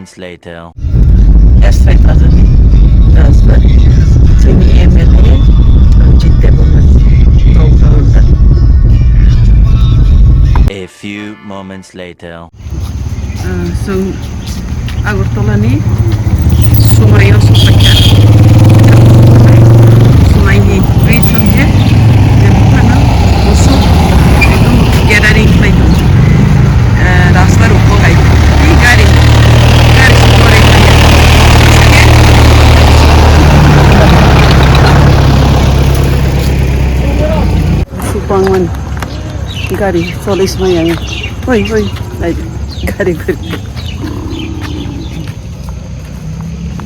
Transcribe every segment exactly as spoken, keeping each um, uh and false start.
Later. Yes, five thousand. That's good. Chini M L A, Ranjit Debbarma. A few moments later. Ah, so, Agartala ni Sumaio sokphaikha. Sumai ni bridge hwnkhe, je buphano bosong ekdom gathering khlai tongo. Eh, rasta rok bo hai. Tei gari, gari se pore khlai ya. Supang mani gari choloi sma yang. Oi, oi, nai gari, gari.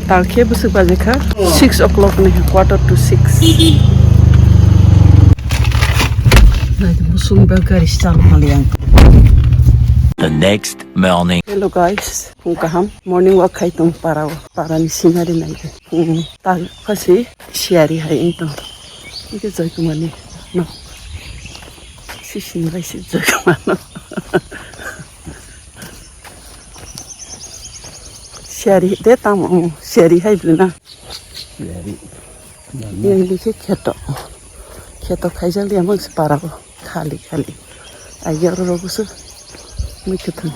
Talkhe bwswk baje kha six o'clock ni, quarter to six. Nai musung ba gari start mali ang. The next morning. Hello guys, phung kaham. Morning walk khai tong para o. Para ni scenery nai. Hmm, tal khasi siari hai tong. Ike jai kumani no. Sisini bai si jai kumano. Siari de tamo, siari hai bwlwino. Siari. Yang dikhe kheto. Kheto khaijak liya mang se para o. Khali, khali. Ai ya ro ro gusu. Mui khe thang.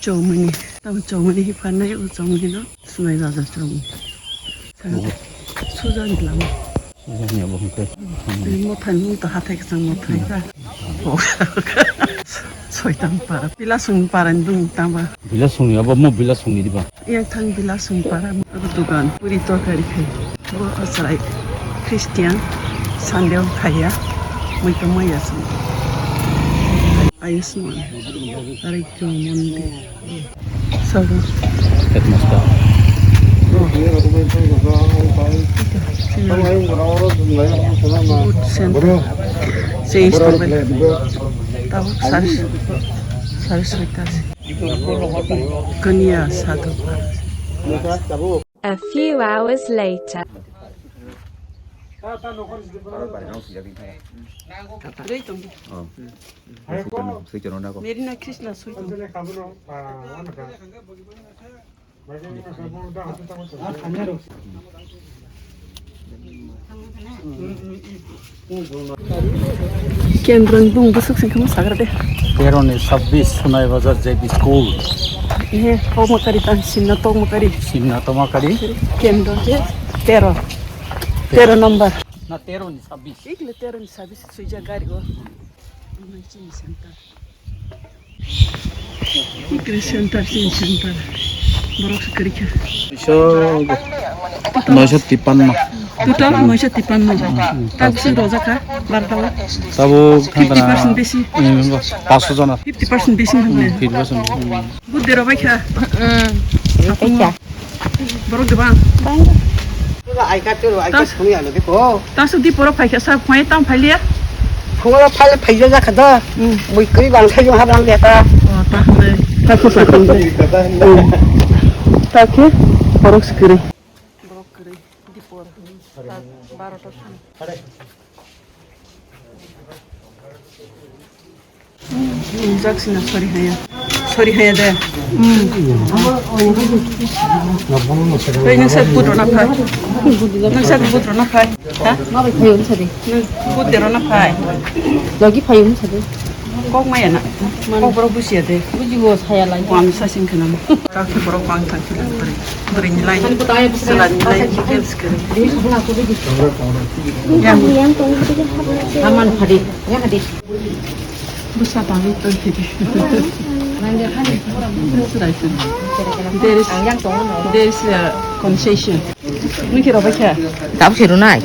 Chowmini. Tamo chowmini hi phanai o chowmini no. Sumai bajar chowmini. Sujani lama. Sujani abo hwnkhe. Mothani mung to hathai kwchang mothai kha. Soitan para. Bilasung para ni dung tama. Bilasung ni abo mo bilasung ni diba. Yang thang Bilasung para mo dukan. Puri torkari khai. Bo chwrai Christian Sunday o khaiya. Mui to maya sung. Ayushman. Arikyo mondi. Sabo. Headmaster. Food center. Change tongbai. Tabuk sare, sare soita se. Kania sadhu. A few hours later. Merina Krishna sweet. Kendroni bung bwswk sing khama sagra de. Teroni sabbish Sunai Bazar J B School. Ehe, tokma kari tang, simna tokma kari. Simna tokma kari. Kendro je tero. Tero number. Na, teroni sabbish. Ikle teroni sabbish suija gari o. Ikre center, chini center. Borok se kwrwi kha. Noisho, noisho tipanno. Total noisho tipanno. Tabuk se rojak kha, barta o. Tabuk fifty percent besi. Hmm, paanch sho jona. Fifty percent besi. Hmm, fifty percent besi. Hmm. Bud dero bai kha. Hmm. Borok de bang. Bang. Ai ka tero, ai ka sumi alo de ko. Ta sudi poro phai kha sa phai tam phai liya. Phungla phai phai ja kha da. Hmm. Bui kri bang sai ha bang liya ta. Oh, ta hme. Ta ko sa ko. Ta ke borok sikri. Borok kri di poro. Ta baro ta. Jaksina sorry haya. Sorry haya de. Oi, nang sa put rona phai. Nang sa put rona phai. Ha? Nang put de rona phai. Logi phai um sadi. Kok maya na. Kok boro busia de. Buji bo saya lai. Wan sa sing khana. Kak boro pang thang khila bari. Bari ni lai. Sela ni lai. Yang. Aman phadi. Ya hadi. Bwsa tangwi tongphidi. There is, there is a concession. Nung khe robai kha? Tabuk se runai.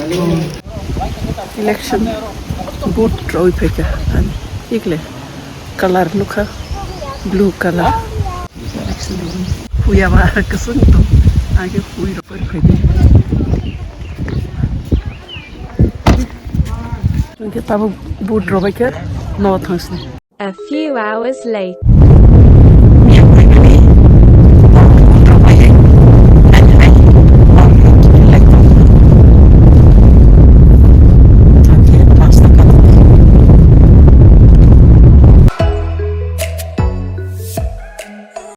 Election vote roi phaikha. Ani ikle color nukha, blue color. Huya ba kwswng tong. Age hui roi phaidi. Hwnkhe tabuk vote robai khe no thangsini. A few hours later.